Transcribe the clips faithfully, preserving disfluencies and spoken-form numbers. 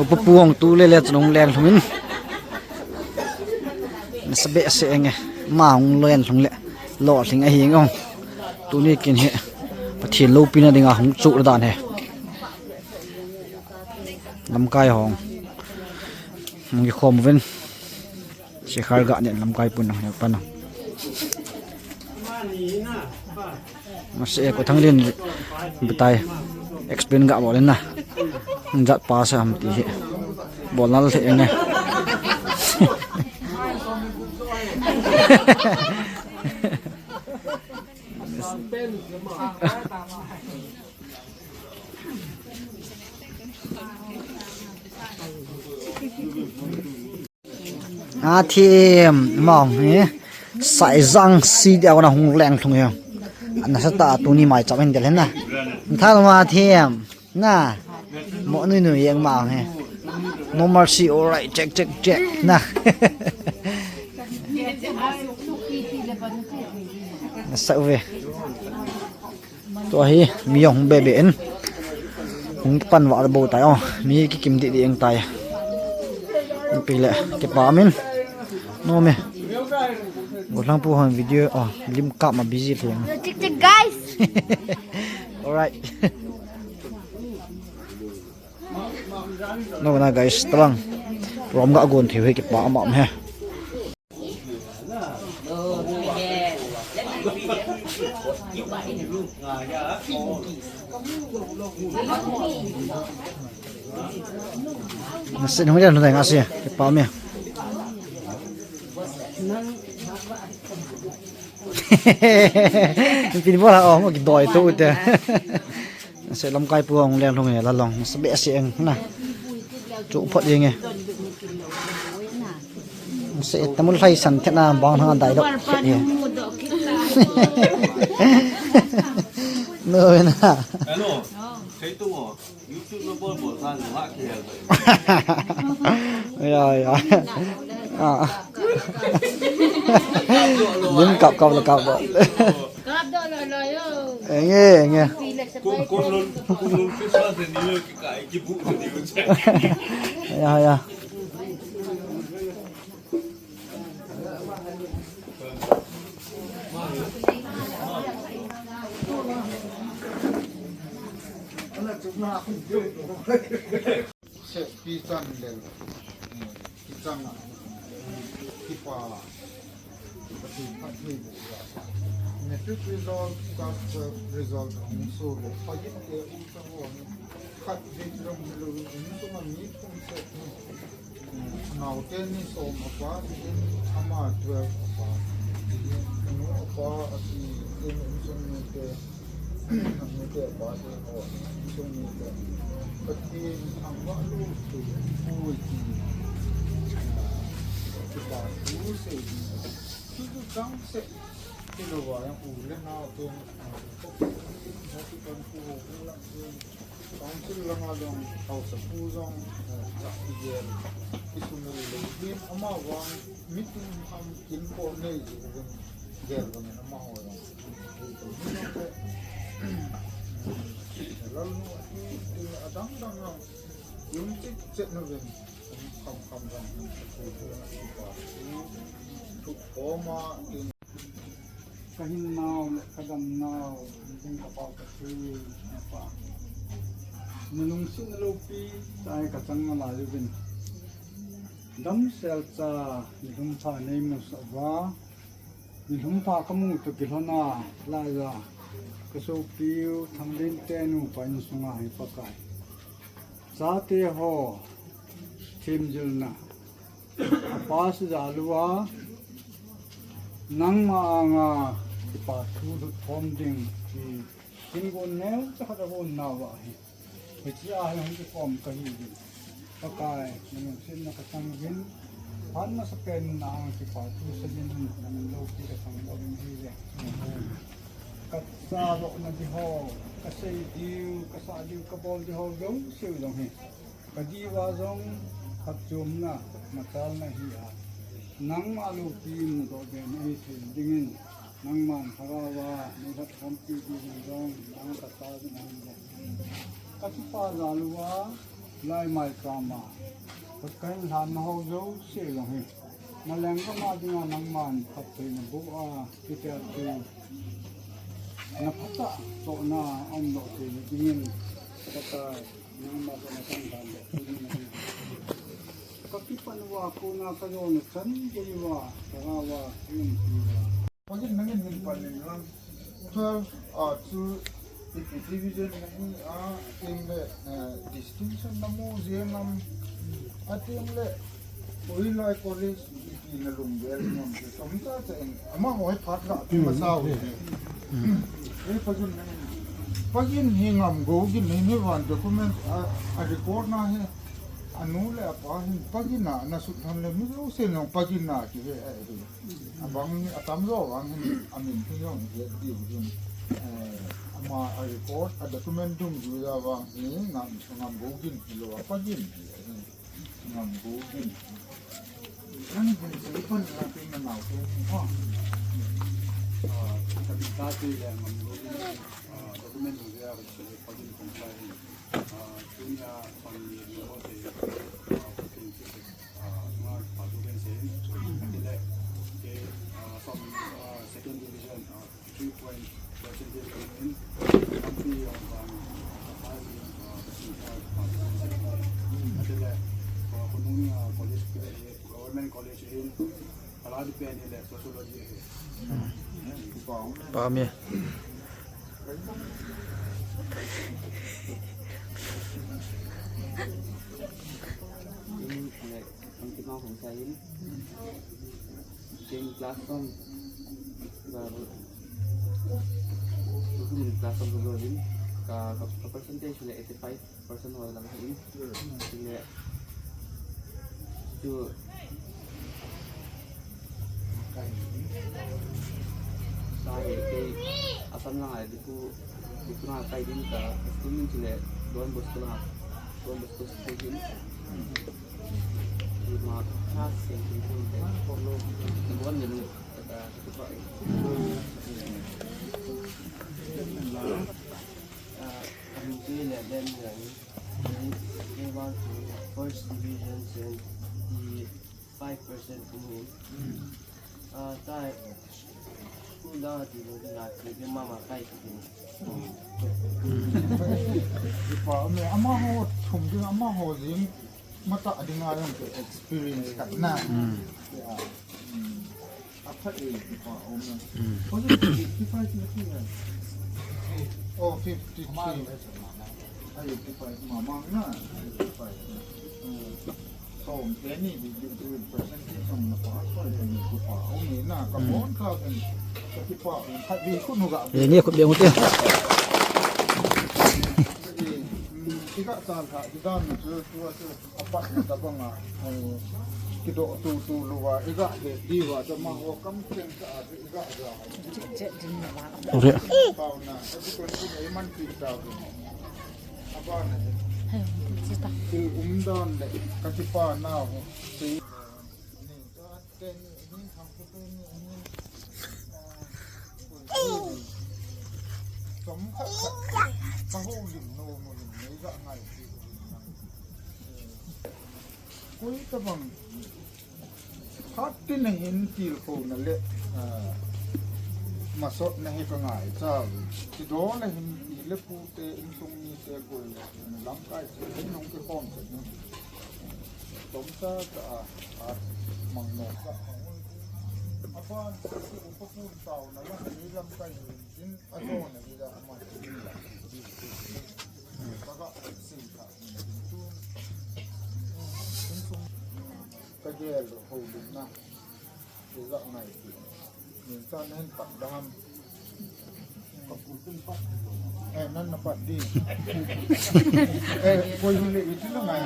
Upa pu hung tu le le chun hung leng lhung in. Nasa behseh nge. Ama hung leng lhung le. Lolhing ahi nge. Tuni kin hi. Pathen loupina dinga hung chu dan hi. Lamkai hung. Hung kikhom uvin. Shekhar ga ne lamkai pun nang helpa nang. Mase ko Thanglin batai explain ga bol na. Jat pa sa ham ti hi. Bol nal the nge. Athem, mong hi. Saizang si dia kona hung leng lhung hi. Nasa ta tuni mai chap hin del hin na. Thal ma athem. Na. Mo nui nui yang mong hi. No mercy, alright, check, check, check. Na. Nasa uve. Tua hi, mi jong hung bebe in. Hung pan va bo tai o. Mi kikim di di eng tai. Pi le, kipa min. No me. Golhang pu hon video, o, lim kap ma busy theng. Tik tik, guys. Alright. No na, guys, tabang. Rom ga gon thei he kipa ma he. Nasi nung dia nung nga si, kipa mi. Pin bola, o, mo kidoi tu te. Nasa lamkai pu hung leng lhung e la long. Nasa behseh eng na. Chu phot jeng e. Nasa tamul lhai san thena bang hang dai dok. No na. Hello. Thei tu mo. YouTube na bol bol sa ni wa ke. Ya, ya. Ah. Lim kap kap la kap ba. Kap do lo lo yo. Enge, enge. Kum, kum lun, kum lun Christmas ni yo ki kai ki bu ni yo. Ya, ya. Sepi chan lel, kichang a, kipa, Pathen phattheiboh a. Matric result, class twelve result ahung soh le, pagin te u chang ho, khat vei jong hilou, insung a mi thum seh hi. Naote ni som apa, ama twelve apa. Kanu apa, ati, insung mite. Mite apa te ho, insung mite. Pathen thangvah lou thei poi ti, kipa thu sei ding. Chuchu changseh, tilouva jong u le nao ten, council langa jong, haosapu jong, eh, kigel, kisumil lou. Hin amavang meeting ham kin po nei ji uvin gel vangin amaho jong. Lalnu ahi, adang dang jong, lungchip chet nauvin, kham kham jong, thukhom a, Ka hinnau le ka damnau, ding ka Pau Pathen, na pa. Na lungsetna loupi, tai ka chang nalai uvin. Damsel cha, nilhum pha nei musah uva. Nilhum pha ka mu toh kilhon a, laiya. Ka sopiu, Thanglin te nupa insunga hi Pakai. Chate ho, themjilna. Apa sijal uva, nangma anga kipa thu lhut khom ding ti, hingon neocha khat agon nauva hi. Hichea hi hung kikhom kahiuvin. Pakai, nalungsetna ka chang uvin. Phat masapen nanga kipa thu sa dingin, nang loupi ka chang uvin ahiuve. Ka chahdohna di ho, ka sei diu, ka sah diu, ka bol di ho jouse jong hi. Ka diuva jong phatchomna, machalna hi a, nangma loupi mudoh be nahi thei dingin, nangman Lhagaova nei lhatkhompi diuvin jong, nang ka tao ding ahi. Ka kipa jal uva, lai mai kama. Ka kahin lhan na ho jouse jong hi. Na lenggam a dinga nangman phattheina boh a, kitel tu. Na phatah tohna aum lou thei dingin. Ka ta nangma ko na kan dan le. Ka kipan uva, kona ka jona chan gei uva, ka ra uva, kin uva. Pagin nangin hin pan in lang. Twelve, ah, chu, ipi division na hi, ah, tin le, eh, distinction na mu jeng am, a tin le, Hoilai College, ipi na lunggel ngam chu, chomcha cha in, amaho hi phat la, ti masa u hi. Ei, pagin nangin, pagin hi ngam go gin hi, hi van document, ah, a record na hi, anu le apa hin, pagin a, na sut tham le, mi jouse nong pagin a, ki he, eh, hi. Abang, atamjo vang hin, amin hi jong het diu hin. Eh, ama a record, a document dungjuiya vang hi, ngam, ngam go gin hilou a, pagin hi, eh, ngam go gin. Nang hin sei pan la tin na nau te, ha. Ah, ka bin ta te le ngam go gin. Ah, document dungjuiya, pagin kong sa hin. Ah, tunia family ni mo te, ah, pagin te. Ah, nga patu kan sen, tile, ke, ah, som, ah, second division, ah, three point percentage in, kampi, ah, bang, ah, five in, ah, patu kan sen. Tile, ah, kunung, ah, college, tile, government college in, Aladi pen ile sociology he. Pami. Ile, ang kima kong sa in. Same class kong. Ba, ba. Class kong ko din. Ka, ka, ka percentage ile eighty five percent ho lang hin. Ile, tu, sa he, kei, Assam lang ai, Diphu, Diphu lang kai din ka, school min chule, Don Bosco lang, Don Bosco school din. Di ma, ha, same thing, same thing. Number one din, kata, kata, kata. Ah, kami tu le, then, then, they, they want to first division, seventy-five percent to me. Ah, tai, school da, di lo, di la, di, di mama, kai, di. Ipa, me, amaho, thum, di, amaho, di, mata, di, nga, yung experience, ka, na. Yeah. Aphat e, kipa um na. Hoji fifty-five na ki na. Oh, fifty-three. Ai, fifty-five mama na. Fifty-five. Som teni di di di percentage som na pa ko ni kipa um na ka bon ka kan. Ka kipa um khat di ku nu ga. Ye ni ku be mu te. Ti ka ta ha di dan tu tu tu. Apat na tabang a, eh, kidoh tu tu lou a, i ga he diu a, tama ho kam chen ka a, i ga ja. Ure. Pau na, ati kon tu nei man ti ta. Apa na. Til um dan le, ka ti pa na ho. Ti. Koi tabang phat tin a hin tilkhouna le, ah, masotna hi ka ngaicha. Kidoh na hin pi le pu te, insung mi te koi lamkai se, hin nung kikhom se. Tomcha cha a, a, mang nok cha. Apan, upa pun tau na la, ni lamkai hin, a to na ni la, ama. Ka ga, sin ka, tu. Insung, ka gel, ho, na. Ka ga, ngai, tu. Min sa nen pat dam. Eh, nan na pat di. Eh, koi hule itu na ngai.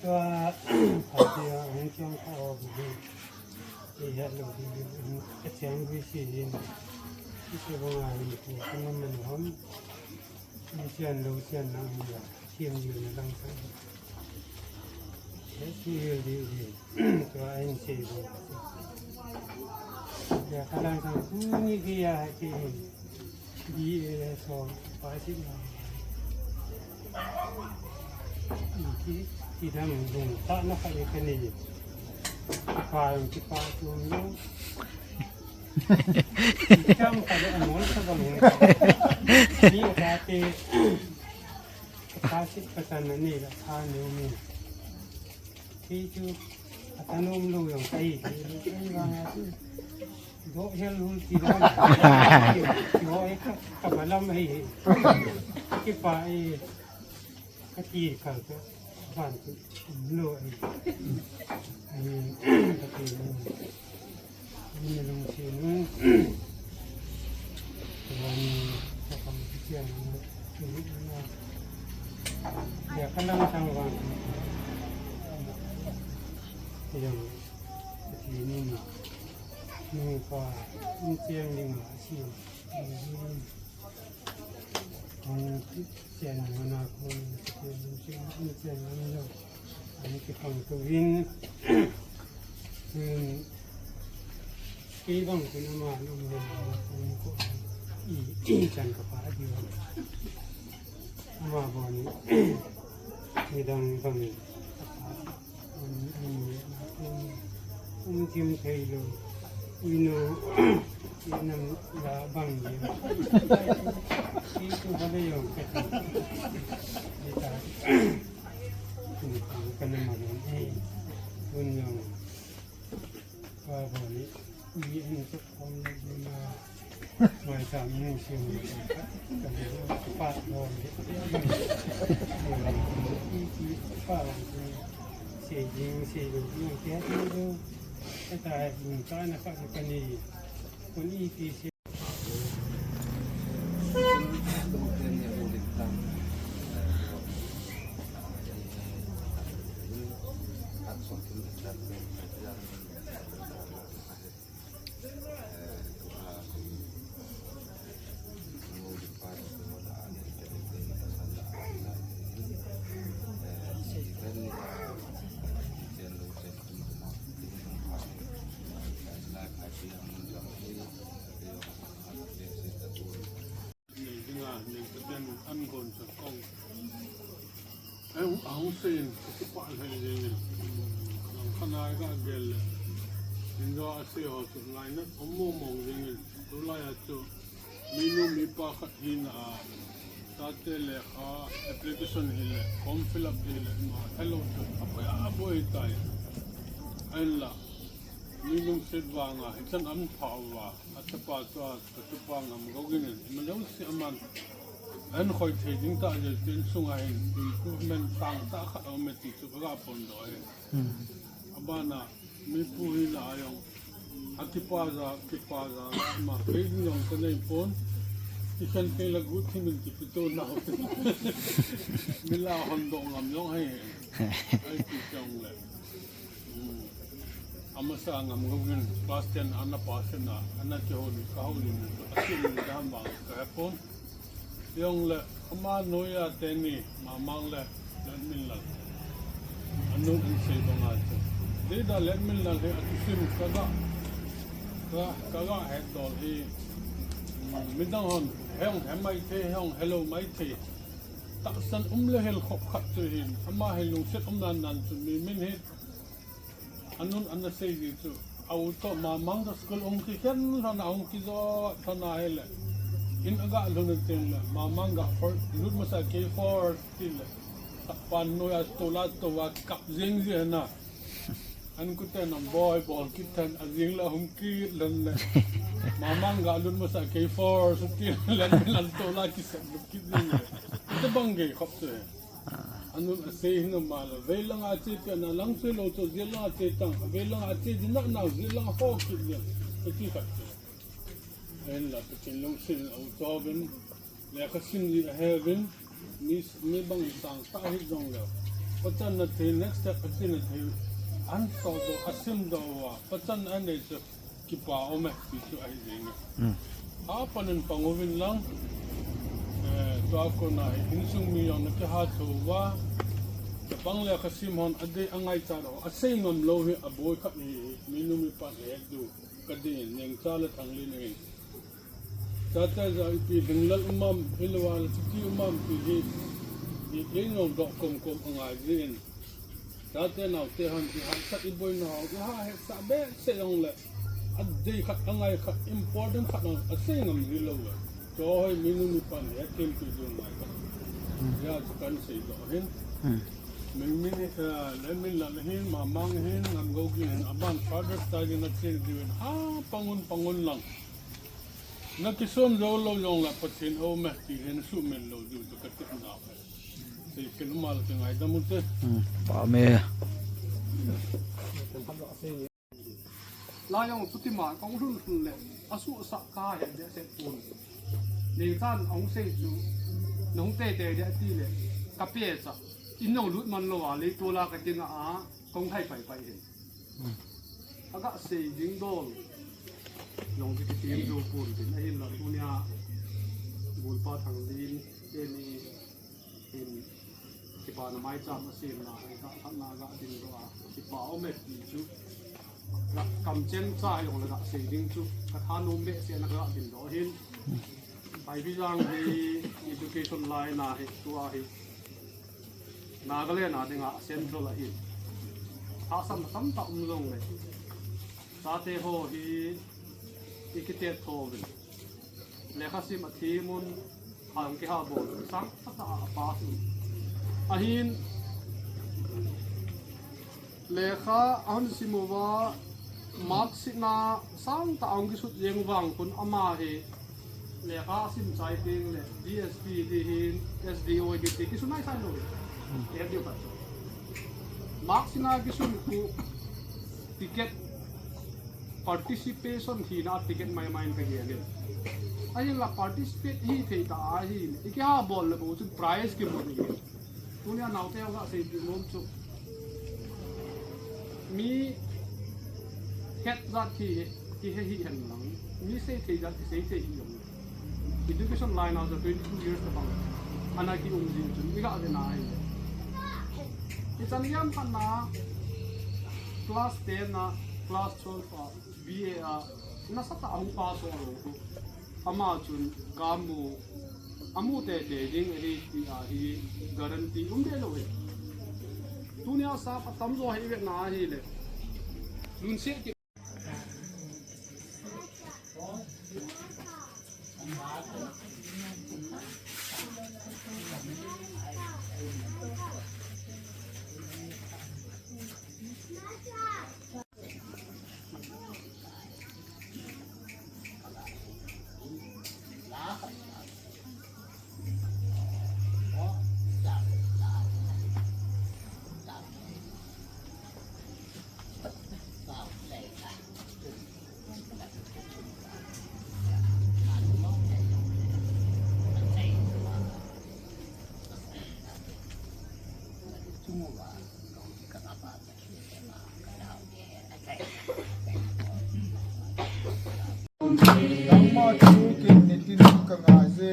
Tua, phatea hung chang kha o bu hi. Ei het lou ding hin, ka chang gui si hin. Ise banga hin, tu ka man man hom. Ni sian lou sian na hin ya. Siam ni na lang sang. He si hil di hi. Tua hin si bu. Ya ka lang sang. Ni ki ya ki hin. Di, eh, so, pa si na. Ki, ki dang dung ta na ka ye ka ni. Pa, ki pa tu ni. Ki chang ka le amol sa ba ni. Ni ka te, ka si ka tan ni la ka ni ni. Ti chu, a tanom lou jong kahi, kahi vang a chu. Doh hel hul ti dan. Ti ho e ka, ka balam ahi. Kipa e, ka ti ka ka. Van chu, um lou e. Ai, ka ti lou. Ni lung si nu. Wan, ka kam ti sian nu. Ya, ka lang sang vang. Yang, ka ti ni ni. Ni pa, ni sian ni ma, si. Ni, ni, ni sian ni ma na ko, ni sian ni, ni sian ni lo. Ani ki pang tu vin. Ni, Kei bang kun ama lum ne ma kun ko i i chan ka pa di wa. Ama bo ni ni dang bang ni. Ani ani um kim thei lo. Ui no i nam la bang ni. Ki tu ha le yo ka. Ni ta. Ni ta ka na ma ni. Kun yo. Ka bo ni. Ni en to kom le ni ma. Mai sa mi si mi ka. Ka ni pa bo ni. Ni pa bo ni. Se jing se lo ni ke ni lo. Ka ta ni ka na ka ka ni. Kun i ti se. Nei dinga, nei paten an gon sa kong. Ai, hung, hung sei in, ka kipah lheh jeng in. Lang khat a ka gel le. Indoor a sei ho chu lainat um mong mong jeng in. Tulai a chu, minu mipa khat hina a, tate lekha application hi le, form fill up hi le, ma hello chu, a boi, a boi tai. Ahin la, mi lungset vang a, hichan am pha uva. A chapa chu a, ka chapa Ngamgougin in, ima jouse aman ahin khoi thei ding tah jeh chun insunga hin improvement tangtah khat aume ti chu ka ga phondoh e. Hmm. Abana, mi pu hina a jong, a kipa ja, kipa ja, ama kei ding jong ka nei pon, kikhen kei la guhthim in kipi to nau. Mi la hondoh ngam jong hei. Ai ti jong le. Hmm. Amasa Ngamgougin class ten ana pass in a, ana kihoulim, ka houlim, asim dam bang ka he pon. Jong le, ama noiya teni, Mamang le, Letminlal. Anu an sei bang a chu. Dei da Letminlal hi a thusim ka ga, ka, ka ga het dol hi. Hmm, midang hon, he jong he mai thei, he jong he lou mai thei. Tahsan um le hel khop khat chu hin, ama hi lungset um nan nan chu mi min hi. Anun ana sei ji chu, a u toh Mamang toh school hung kikhen lhon a, hung kijot lhon a hile. In aga lhun a teng le, Mamang ga for, lut masa kei for ti le. Tapan noiya tola towa kap jeng ji hena. An kuten a boi bol kit than a jing le hung kit lhon le. Mamang ga lut masa kei for su ti le, lan tola kisep lut kit jeng le. Tabang gei khop chu he. Anun a sei hin ama la, veilang a che pen a lang sei lou chu, jillang a che tang, veilang a che dinah nau, jillang a ho kit le, ka ti khat chu. Ahin la, Pathen lungset in a u toh vin, lekha sim ji a he vin, mi, mi bang sangtah hi jong le. Pachan na thei, next step a che na thei, an toh doh, a sim doh uva, pachan a nei chu, kipa um e, ti chu ahi jeng e. Hmm. Apan in pang uvin lang, eh, tua kona hi insung mi jong na kiha tho uva, chapang lekha sim hon a dei a ngaicha lou, a sei ngam lou hi a boi khat hi, minu mipa he du, ka dei in, Nengcha le Thanglin in. Chate ja ipi dinglal um am, hilou a le chuti um am, ti hi, i, i jong doh kom kom a ngai jin. Chate naote hon i hahsat i boina ho, i ha hetsah behseh jong le, a dei khat, a ngai khat, important khat jong a sei ngam ji lou e. Chu hi minu mipa in hethem pi ding ngai khat. Hmm. Hia chu kan sei doh hin. Hmm. Min, min, eh, Letminlal hin, Mamang hin, Ngamgougin hin, aban Father's Day in a che diu hin, a pang un, pang un lang. Na kisem jou lou jong le Pathen a um e ti hi na sumil lou diu chu ka tepna ahi. Sei khen um a le kingaidam u te. Hmm, pha me. Lai jong chuti ma kong lhun lhun le, a suhsah ka he behseh pon. Nengchan ahung sei chu, na hung teitei ding ati le, ka pe cha. In jong lut man lou a, leitol a ka dinga a, kong hai pai pai hin. A ga sei ding dol. Jong chu kitem jou pon tin, ahinla tunia, Golpa Thanglin, teni, in, kipana maicham a semna, a ga phatna a ga ding doh a, kipa um e ti chu. Kamcheng cha hi jong le gasei ding chu kathanom behseh na kaga dingdoh ahin. Phaibijang hi education line a hi tua hi Nagaland a dinga central ahi. Hahsatna tamtah um jongle chate ho hi ikitet tho uvin. Lekha sim a thimun, hang kihabol, sangtah a pass un. Ahin, lekha ahung sim uva, mark sheet na sangtah ahung kisut jeng vang khun ama hi, lekha sim chai teng le, D S P ti hin, S D O ti kisun nai sai lou. Mark sheet na kisun khu, ticket participation hina ticket maimai in kagel in. Ahinla participate hithei ta ahile, ikihabol le bou chun prize kimu ding. Tunia naote ho gasei nom chu, mi het jat kihe, kihe hihen lang, mi seithei jat kisei thei hijong. Education line a chu twenty-two years tabang ana kium jing chun iga vena ahile, ichan lian khat na class ten a, class twelve a, B A a, nasatah a hung pass lou khu, ama chun kamu, amu teitei ding ahi ti ahi, guarantee um deh lou hi. Tunia sap atamjo hi vetna ahile, lungset ki Nangma chu kin nitin ka ngai je.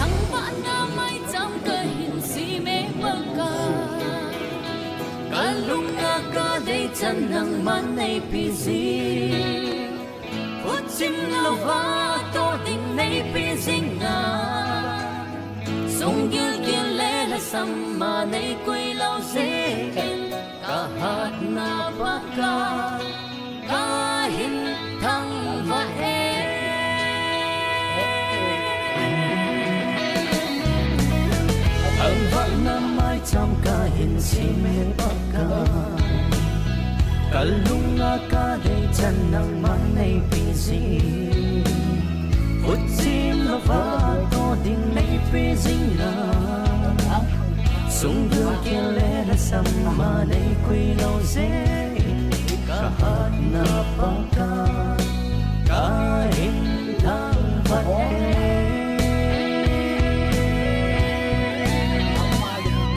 Thangvahna maicham kahin sem e Pakai. Kalunga kadei chan nangman neipe jing. Khutchim louva toh ding neipe jing a, sunggil gil le lhasam a neikoi lou jeh in, kahatna Pakai, kahin thangvah e. Thangvahna maicham kahin sem e Pakai. Kalunga kadei chan nangman neipe jing. Khutchim louva toh ding neipe jing a, sunggil gil le lhasam a neikoi lou jeh in, kahatna Pakai, kahin thangvah e.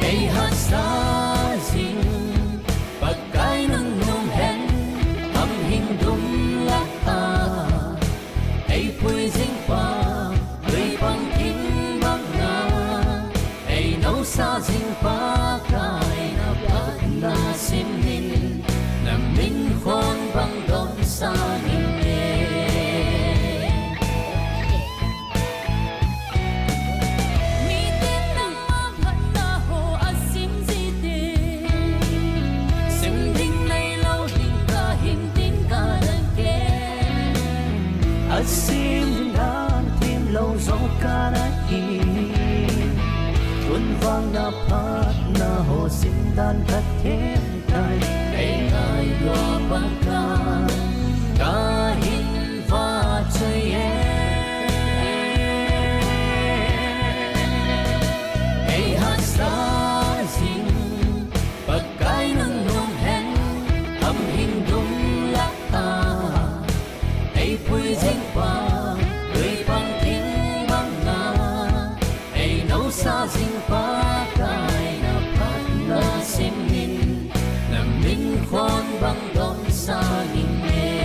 Nei hahsa jing, Pakai nunung hen, hamhing dum lah a, ei pui Sa jing Pakai na phatna simin, na min khon bang dong sa ning e. Miten nangma phatna ho asim jite, sim ding nailou ding kahin tin kana ke. Asim dan thim lou jong kana hi. Tun vang na phatna ho sim dan ka them tai. Ei ngai lua Pakai, kahin vahchoi e. Ei hahsa jing, Pakai nang nom hen, am hing dum lah a. Ei pui jing pa, tui pang thing bang na. Ei nou sa jing Pakai na phatna simin, na min khon bang dong sa ning e.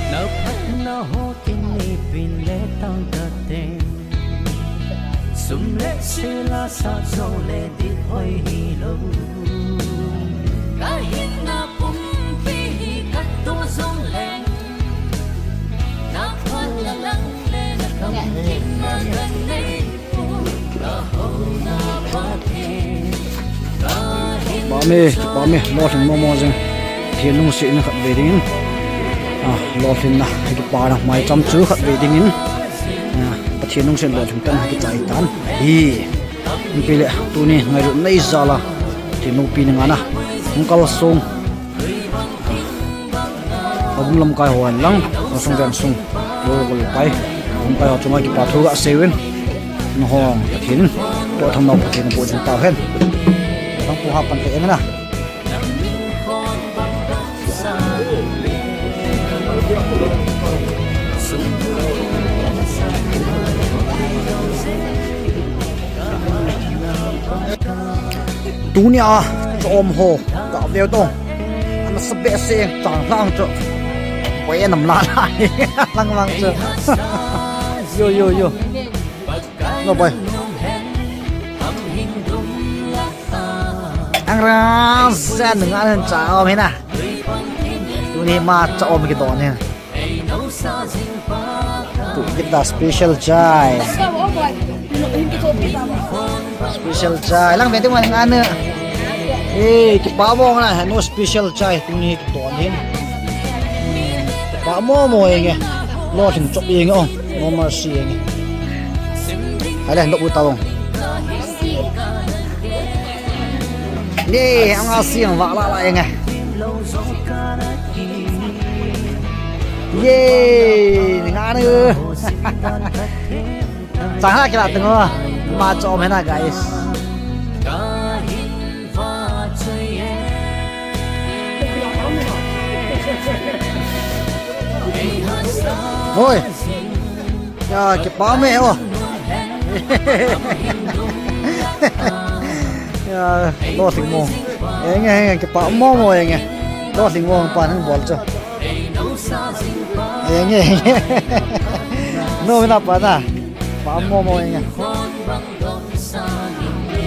Na phatna ho kin ni pin le tang ka teng. Sum le sela sa jong le dit hoi hilou. Kahin na pumpi hi katoh jong leng. Na phatna lang le na kam kin na kan nei. Pame, pame, lolhing momo jeng. Pathen lungsetna khatvei dingin. Ah, lolhinna, kipana, maicham chu khatvei dingin. Ah, Pathen lungset lolhing tan kichai tan. Hi. Pile, tuni ngailutna ijal a. Pathen loupina ngana. Hung kalsong. Agung lamkai ho hen lang, asung veng sung, lo ko lo pai. Lamkai ho chunga kipa thu gasei uvin. Nahung Pathen, toh tham nau Pathen, po jing tau hen. Tang pu ha pan te eng na. Tunia, chom ho, ka veu to. Ana sa behseh, chang lang chu. Boi anam la la. Lang lang chu. Yo, yo, yo. No boi. Ang ra, sa nung anan chom hi na. Tuni ma chom kidon hi. Tu kita special chai. Special chai. Lang vete man ane. Eh, kipa mong na, no special chai. Tuni kidon hin. Kipa momo enge. Lolhing chop enge ong. No mercy enge. Hai le, no bu ta ong. Ni, ang asing wa la la enge. Ye, ni nga ni. Chang ha kila tungo. Ma chom hena, guys. Hoi. Ya, kipa me o. Ya, lolhing mo. Enge, enge, kipa momo enge. Lolhing mo pa nang bol cho. Enge, enge. No, na pa na. Pa momo enge.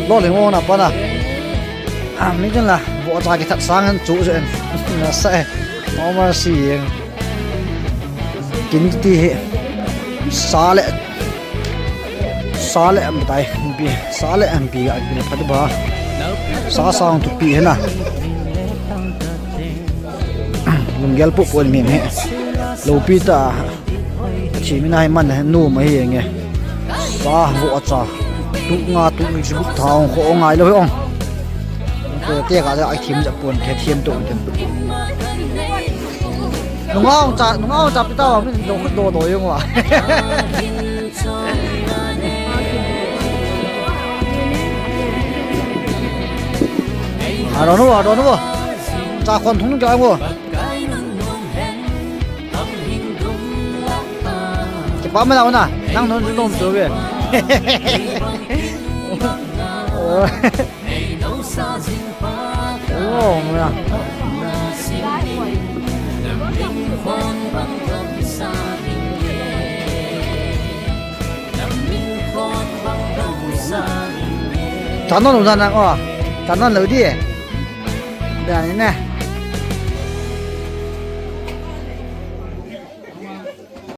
Lolhing mo na pa na. Ah, mi ken la, bo cha kithat sang an chu chu en. Na sa e. Oma si eng. Kin ti hi. Sa le. Sa le am tai. Bi. Sa le am bi ga bi phat ba. Sa sang tu pi hena. Lunggel pu pu mi me. Lo pi ta. Thim in ahi man he, nom ahi nge. Sa vo a cha. Tu nga tu ni chu tha ong kho ngai lo ong. Ko te ka ja ai thim ja pon ke thim to ten. Nunga ong cha, nunga ong cha pi ta wa min do do do yong wa. Aro no, aro no. Cha khon thung ka ngo. Kipa ma lau na, nang non nom chu ve. Oh, ya. Tanon udah nang, oh. Tanon lo di. Dah ni ne.